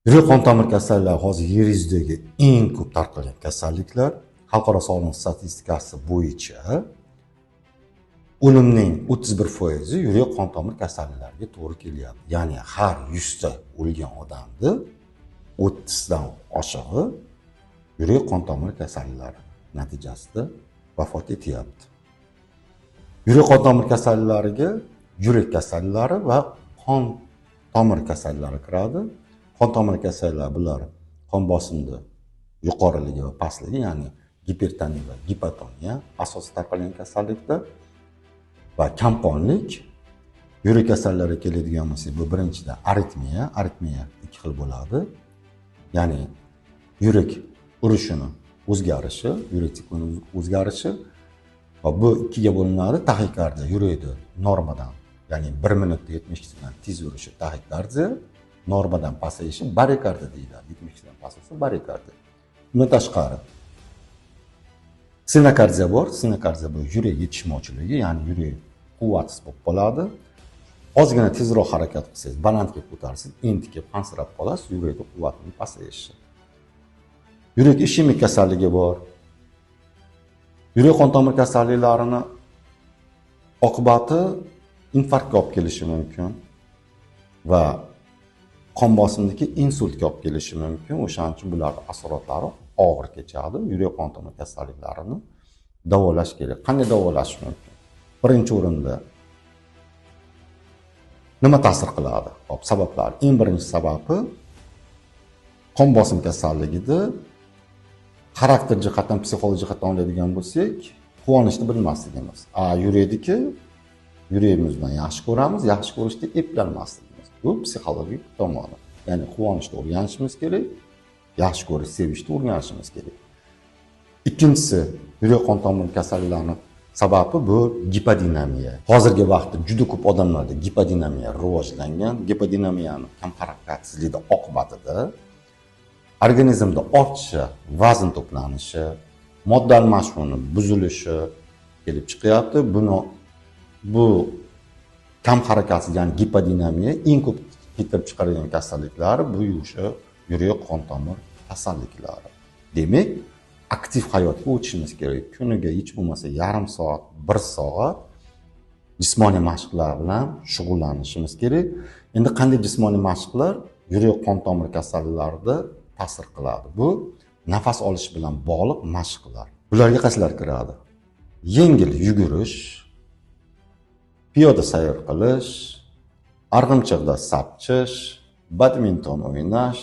Yurak qon tomir kasalliklari hozir yer yuzidagi eng ko'p tarqalgan kasalliklar. Xalqaro sog'liq statistikasi bo'yicha o'limning 31% yurak qon tomir kasalliklariga to'g'ri kelyapti. Ya'ni har 100 ta o'lgan odamni 30 dan oshig'i yurak qon tomir kasalliklari natijasida vafot etyapti. Yurak qon tomir kasalliklariga yurak kasalliklari va qon tomir kasalliklari kiradi. Qon tomir kasalliklari bular qon bosimida yuqoriligi va pastligi, ya'ni gipertoniya va gipotoniya asosiy tarqalgan kasalliklar va kamqonlik. Yurak kasalliklariga keladigan bo'lsak, bu birinchidan aritmiya. Aritmiya ikki xil bo'ladi. Ya'ni yurak urishini o'zgarishi, yurak циклini o'zgarishi va bu ikkiga bo'linadi. Taxikardiya yurakni normadan, ya'ni 1 minutda 72 dan tez urishi taxikardiya, normadan pasayishi barikardiya deyiladi. 72 dan past bo'lsa barikardiya. Bundan tashqari sinokardiya bor. Sinokardiya bu yurak yetishmovchiligi, ya'ni yurak quvvatsiz bo'lib qoladi. Ozgina tezroq harakat qilsangiz, balandga ko'tarsangiz, entikib hansirab qolasiz, yurakda quvvatning pasayishi. Yurak ishemik kasalligi bor. Yurak qon tomir kasalliklarini oqibati infarktga olib kelishi mumkin va qon bosimidagi insultga olib kelishi mumkin. O'shaning uchun bularning asoratlari og'ir kechadi. Yurak qon tomir kasalliklarini davolash kerak. Qanday davolash mumkin? Birinchi o'rinda nima ta'sir qiladi? Hop, sabablar. Eng birinchi sababi qon bosim kasalligida xarakter jihatdan, psixologik jihatdan oladigan bo'lsak, quvonishni bilmasligimiz. Yurakniki yuragimiz bilan yaxshi ko'ramiz, yaxshi ko'rishda eplanmasligimiz. Bu psixologik tomoni. Ya'ni quvonishni o'rganishimiz kerak, yaxshi ko'rish, sevishni o'rganishimiz kerak. Ikkinchisi, yurak qon tomir kasalliklarini sababi bu gipodinamiya. Hozirgi vaqtda juda ko'p odamlarda gipodinamiya rivojlangan. Gipodinamiyani kam harakatsizlikda oqibatida organizmda ortiqcha vazn to'planishi, modda almashinuvini buzilishi kelib chiqyapti. Bu kam harakatsiz, ya'ni gipodinamiya eng ko'p keltirib chiqaradigan kasalliklari bu o'sha yurak qon tomir kasalliklari. Demak, aktiv hayotga o'tishimiz kerak. Kuniga hech bo'lmasa yarim soat, 1 soat jismoniy mashqlar bilan shug'ullanishimiz kerak. Endi qanday jismoniy mashqlar yurak qon tomir kasalliklarida ta'sir qiladi? Bu nafas olish bilan bog'liq mashqlar. Bularga qaysilar kiradi? Yengil yugurish, piyoda sayr qilish, arg'imchiqda sapchish, badminton o'ynash,